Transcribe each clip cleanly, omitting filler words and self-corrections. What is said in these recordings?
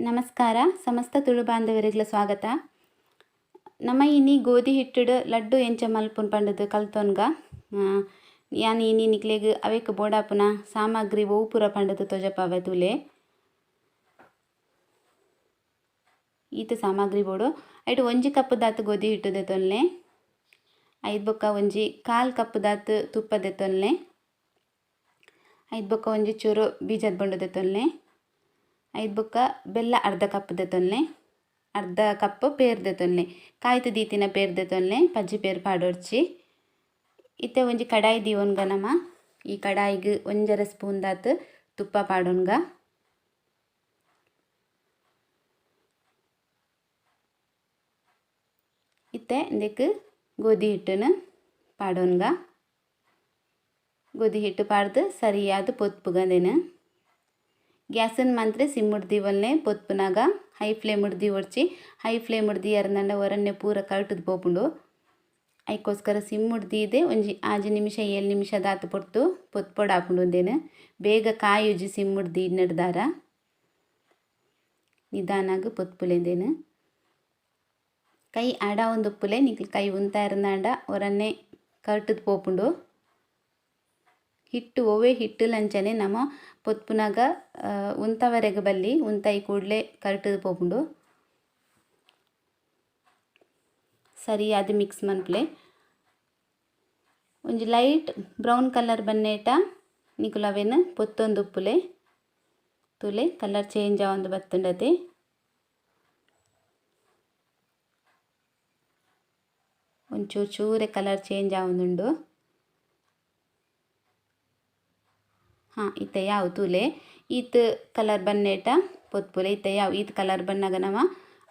ನಮಸ್ಕಾರ ಸಮಸ್ತ ತುಳು ಬಾಂಧವರಿಗಳ ಸ್ವಾಗತ. ನಮ್ಮ ಇನಿ ಗೋಧಿ ಹಿಟ್ಟುಡು ಲಡ್ಡು ಎಂಚ ಮಲ್ಪುನ್ ಪಂಡದು ಕಲ್ತೊನ್ಗ. ಯಾನ್ ಇನಿ ನಿಕ್ಲೆಗ್ ಅವೆಕ್ ಬೋಡಾಪುನ ಸಾಮಗ್ರಿ ಒವು ಪೂರ ಪಂಡದು ತೊಜಪಾವೆ ತೂಲೆ. ಈತ ಸಾಮಗ್ರಿ ಬೋಡು ಐಟ್ ಒಂಜಿ ಕಪ್ ದಾತ್ ಗೋಧಿ ಹಿಟ್ಟು ದೆತೊನ್ಲೆ, ಐದು ಬೊಕ್ಕ ಒಂಜಿ ಕಾಲ್ ಕಪ್ ದಾತ್ ತುಪ್ಪ ದೆತೊನ್ಲೆ, ಐದು ಬೊಕ್ಕ ಒಂಜಿ ಚೂರು ಬೀಜದ ಬೊಂಡು ದೆತೊನ್ಲೆ, ಐದು ಬೊಕ್ಕ ಬೆಲ್ಲ ಅರ್ಧ ಕಪ್ ದೆತೊನ್ಲೆ, ಅರ್ಧ ಕಪ್ ಪೇರ್ ದೆತೊನ್ಲೆ, ಕಾಯ್ತು ದೀತಿನ ಪೇರ್ ದೆತೊನ್ಲೆ, ಪಜ್ಜಿ ಪೇರ್ ಪಾಡೊಡ್ಚಿ. ಇತ್ತೆ ಒಂಜಿ ಕಡಾಯಿ ದೀವೊನ್ಗ ನಮ. ಈ ಕಡಾಯಿಗ್ ಒಂಜರೆ ಸ್ಪೂನ್ ದಾತ್ ತುಪ್ಪ ಪಾಡೊನ್ಗ. ಇತ್ತೆ ಇಂದೆಕ್ ಗೋಧಿ ಹಿಟ್ಟನ್ನು ಪಾಡೊನ್ಗ. ಗೋಧಿ ಹಿಟ್ಟು ಪಾಡ್ದು ಸರಿಯಾದ ಪೊತ್ಪುಗಂದೇನು. ಗ್ಯಾಸನ್ ಮಾತ್ರ ಸಿಮ್ ದೀವಲ್ನೆ ಪೊತ್ಪುನಾಗ ಹೈ ಫ್ಲೇಮ್ ದೀವೊಡ್ಚಿ. ಹೈ ಫ್ಲೇಮ್ ದೀಯರ್ನಂಡ ಒರನ್ನೆ ಪೂರ ಕರಟುದು ಪೋಪುಂಡು. ಐಕೋಸ್ಕರ ಸಿಮ್ ದೀದೆ ಒಂಜಿ 5 ನಿಮಿಷ 7 ನಿಮಿಷ ದಾತ್ ಪೊರ್ತು ಪೊತ್ಪೊಡಾಪುಂಡು ಉಂದೇನು. ಬೇಗ ಕಾಯುಜಿ ಸಿಮ್ ದೀಡ್ನಡ್ದಾರ ನಿಧಾನಾಗ ಪೊತ್ಪುಲೆಂದೇನು. ಕೈ ಆಡ ಒಂದು ಉಪ್ಪುಲೆ ನಿಕ್ಲು ಕೈ ಉಂತಾರ್ನಾಂಡ ಒರನ್ನೆ ಕರಟುದು ಪೋಪುಂಡು. ಹಿಟ್ಟು ಒವ್ವೆ ಹಿಟ್ಟು ಲಂಚನೆ ನಮ ಪೊತ್ಪುನಾಗ ಉಂತವರೆಗೆ ಬಲ್ಲಿ ಉಂತಾಯಿ ಕೂಡಲೇ ಕರಟುದು ಪೋಪುಂಡು. ಸರಿಯಾದ ಮಿಕ್ಸ್ ಮನ್ಪುಲೆ. ಒಂಜಿ ಲೈಟ್ ಬ್ರೌನ್ ಕಲರ್ ಬನ್ನೇಟ ನಿಕುಲು ಅವೇನು ಪೊತ್ತೊಂದು ಉಪ್ಪುಲೆ ತೂಲೆ ಕಲರ್ ಚೇಂಜ್ ಆವೊಂದು ಬತ್ತುಂಡತೆ. ಒಂಚೂರು ಚೂರೆ ಕಲರ್ ಚೇಂಜ್ ಆವೊಂದುಂಡು. ಹಾಂ ಇತ್ತೆ ಯಾವ ತೂಲೆ ಈತ್ ಕಲರ್ ಬನ್ನೇಟ ಪೊತ್ಪುಲೆ. ಇತ್ತೆ ಯಾವ ಈತ್ ಕಲರ್ ಬನ್ನಾಗ ನಮ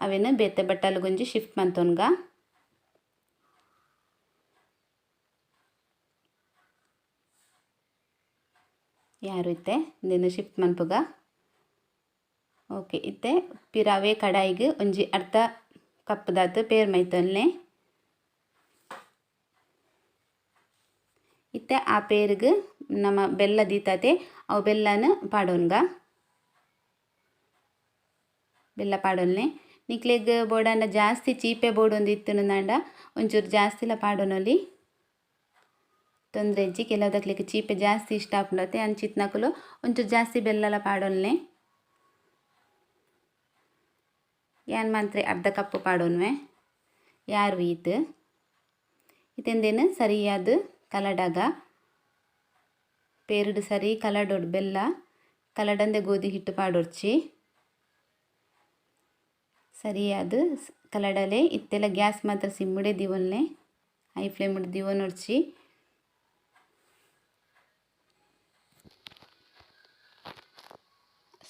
ಅವೇನು ಬೇತೆ ಬಟ್ಟಲುಗೊಂಜಿ ಶಿಫ್ಟ್ ಮಂತೊನ್ಗ. ಯಾರು ಇತ್ತೆ ಇಂದೆನ್ ಶಿಫ್ಟ್ ಮನ್ಪುಗ. ಓಕೆ ಇತ್ತೆ ಪಿರಾವೆ ಕಡಾಯಿಗ್ ಒಂಜಿ ಅರ್ಧ ಕಪ್ ದಾತ್ ಪೇರ್ ಮೈತೊನ್ಲೆ. ಇತ್ತೆ ಆ ಪೇರ್ಗ್ ನಮ್ಮ ಬೆಲ್ಲ ದೀತಾತೆ ಅವು ಬೆಲ್ಲನ ಪಾಡೊನ್ಗ. ಬೆಲ್ಲ ಪಾಡೊನ್ಲೆ. ನಿಕ್ಲೆಗ್ ಬೋಡಾಂಡ ಜಾಸ್ತಿ ಚೀಪೆ ಬೋಡೊಂದು ಇತ್ತುಂಡ ಒಂಚೂರು ಜಾಸ್ತಿಲ ಪಾಡೊನೊಲಿ, ತೊಂದರೆ ಇಜ್ಜಿ. ಕೆಲವುದಕ್ಲೆಗ್ ಚೀಪೆ ಜಾಸ್ತಿ ಇಷ್ಟ ಆಪುಂಡತೆ ಅಂಚಿತ್ನಕುಲು ಒಂಚೂರು ಜಾಸ್ತಿ ಬೆಲ್ಲಲ ಪಾಡೊನ್ಲೆ. ಯಾನ್ ಮಾತ್ರೆ ಅರ್ಧ ಕಪ್ ಪಾಡೊನ್ವೆ ಯಾರು ಈತ್. ಇತ್ತೆಂದೇನು ಸರಿಯಾದ ಕಲಡಾಗ ಪೇರುಡು ಸರಿ ಕಲಡೊಡು ಬೆಲ್ಲ ಕಲಡಂದೆ ಗೋಧಿ ಹಿಟ್ಟು ಪಾಡೊಡ್ಚಿ. ಸರಿಯಾದ ಕಲಡಲೆ. ಇತ್ತೆಲ್ಲ ಗ್ಯಾಸ್ ಮಾತ್ರ ಸಿಮ್ಮುಡೆ ದೀವೊನ್ಲೆ, ಹೈ ಫ್ಲೇಮ್ ದೀವೊನೊಡ್ಚಿ.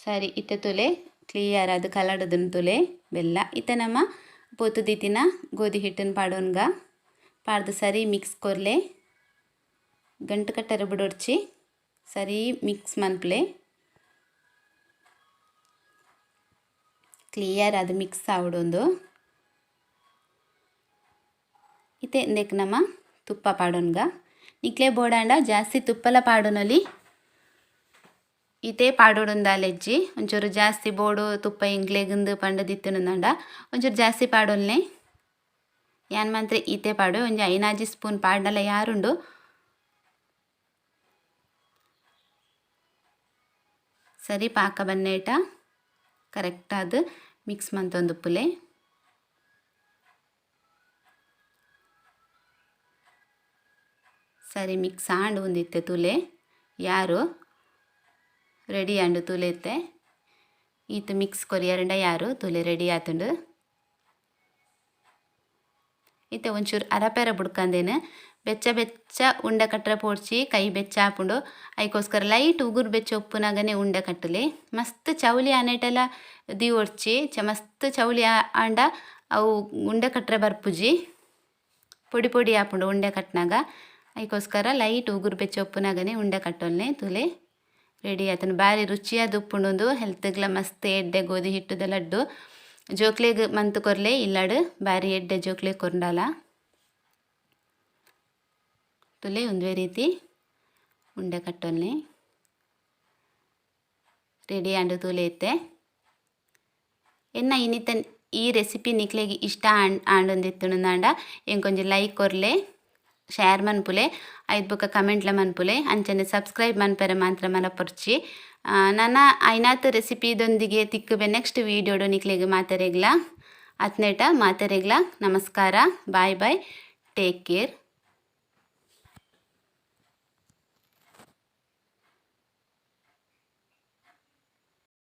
ಸರಿ ಇತ್ತೆ ತುಲೆ ಕ್ಲಿಯರ್ ಅದು ಕಲಡದನ್ ತುಲೆ ಬೆಲ್ಲ. ಇತ್ತೆ ನಮ್ಮ ಪೊತ್ತು ದೀತಿನ ಗೋಧಿ ಹಿಟ್ಟನ್ನು ಪಾಡೊನ್ಗ. ಪಾಡ್ದು ಸರಿ ಮಿಕ್ಸ್ ಕೊರ್ಲೆ. ಗಂಟು ಕಟ್ಟರೆ ಬಿಡೊಡ್ಚಿ ಸರಿ ಮಿಕ್ಸ್ ಮನ್ಪುಲೆ. ಕ್ಲಿಯರ್ ಅದು ಮಿಕ್ಸ್ ಆವಡೊಂದು. ಇತ್ತೆ ಇಂದೆಕ್ ನಮ ತುಪ್ಪ ಪಾಡೊನ್ಗ. ನಿಕ್ಲೆ ಬೋಡಾಂಡ ಜಾಸ್ತಿ ತುಪ್ಪಲ ಪಾಡೊನೊಲಿ. ಇತ್ತೆ ಪಾಡೊಡುಂದಾಲೆಜ್ಜಿ ಒಂಚೂರು ಜಾಸ್ತಿ ಬೋಡು ತುಪ್ಪ ಇಂಗ್ಲೆಗುಂದು ಪಂಡದಿತ್ತುಂಡ ಒಂಚೂರು ಜಾಸ್ತಿ ಪಾಡೊನ್ಲೆ. ಯಾನ್ ಮಾತ್ರ ಈತೆ ಪಾಡು ಒಂಜಿ 5 ಸ್ಪೂನ್ ಪಾಡ್ನಲ ಯಾರುಂಡು. ಸರಿ ಪಾಕ ಬನ್ನೇಟ ಕರೆಕ್ಟಾದ ಮಿಕ್ಸ್ ಮಂತೊಂದುಪ್ಪುಲೆ. ಸರಿ ಮಿಕ್ಸ್ ಆಂಡ್ ಉಂದಿತ್ತೆ ತುಲೆ ಯಾರು ರೆಡಿ ಆಂಡು ತುಲೆ ಇತ್ತೆ. ಈತ ಮಿಕ್ಸ್ ಕೊರಿಯರಂಡ ಯಾರು ತುಲೆ ರೆಡಿ ಆತುಂಡು. ಇತ್ತೆ ಒಂಚೂರು ಅರಪೆರ ಬುಡ್ಕಂದೇನು. ಬೆಚ್ಚ ಬೆಚ್ಚ ಉಂಡೆ ಕಟ್ಟರೆ ಪೋಡ್ಚಿ ಕೈ ಬೆಚ್ಚ ಆಪುಂಡು. ಐಕೋಸ್ಕರ ಲೈಟ್ ಉಗುರು ಬೆಚ್ಚ ಉಪ್ಪುನಾಗನೆ ಉಂಡೆ ಕಟ್ಟಲೆ. ಮಸ್ತ್ ಚೌಲಿ ಆನೇಟೆಲ್ಲ ದೀವೊಡ್ಚಿ. ಮಸ್ತ್ ಚೌಲಿ ಆಂಡ ಅವು ಉಂಡೆ ಕಟ್ಟರೆ ಬರ್ಪುಜಿ, ಪೊಡಿ ಪೊಡಿ ಆಪುಂಡು ಉಂಡೆ ಕಟ್ನಾಗ. ಐಕೋಸ್ಕರ ಲೈಟ್ ಉಗುರು ಬೆಚ್ಚ ಉಪ್ಪುನಾಗನೆ ಉಂಡೆ ಕಟ್ಟೊಲ್ನೆ ತುಲೆ ರೆಡಿ ಆತನು. ಬಾರಿ ರುಚಿಯಾದ ಉಪ್ಪುಂಡು, ಹೆಲ್ತ್ಗ್ಲ ಮಸ್ತ್ ಎಡ್ಡೆ ಗೋಧಿ ಹಿಟ್ಟುದ ಲಡ್ಡು. ಜೋಕ್ಲೆಗ್ ಮಂತ್ ಕೊರ್ಲೆ ಇಲ್ಲಡು ಬಾರಿ ಎಡ್ಡೆ ಜೋಕ್ಲೆಗ್ ಕೊರ್ಂಡಲ. ತುಲೆ ಒಂದುವೆ ರೀತಿ ಉಂಡೆ ಕಟ್ಟೊಲ್ನೆ ರೆಡಿ ಆಂಡು ತುಲೆ ಇತ್ತೆ. ಎನ್ನ ಇನಿತ ಈ ರೆಸಿಪಿ ನಿಕ್ಲೆಗ್ ಇಷ್ಟ ಆಂಡೊಂದಿತ್ತುಂಡಾಂಡ ಎಂಕೊಂಜಿ ಲೈಕ್ ಕೊರ್ಲೆ, ಶೇರ್ ಮನ್ಪುಲೆ, ಐದ್ ಬೊಕ ಕಮೆಂಟ್ಲ ಮನ್ಪುಲೆ. ಅಂಚನೆ ಸಬ್ಸ್ಕ್ರೈಬ್ ಮನ್ಪೆರೆ ಮಾತ್ರ ಮರಪೊರ್ಚಿ. ನನ ಐನಾತ್ ರೆಸಿಪಿದೊಂದಿಗೆ ತಿಕ್ಕುವೆ ನೆಕ್ಸ್ಟ್ ವೀಡಿಯೋಡು. ನಿಕ್ಲೆಗ್ ಮಾತೆರೆಗ್ಲ ಅತ್ನೇಟ ಮಾತೆರೆಗ್ಲ ನಮಸ್ಕಾರ. Bye bye, take care.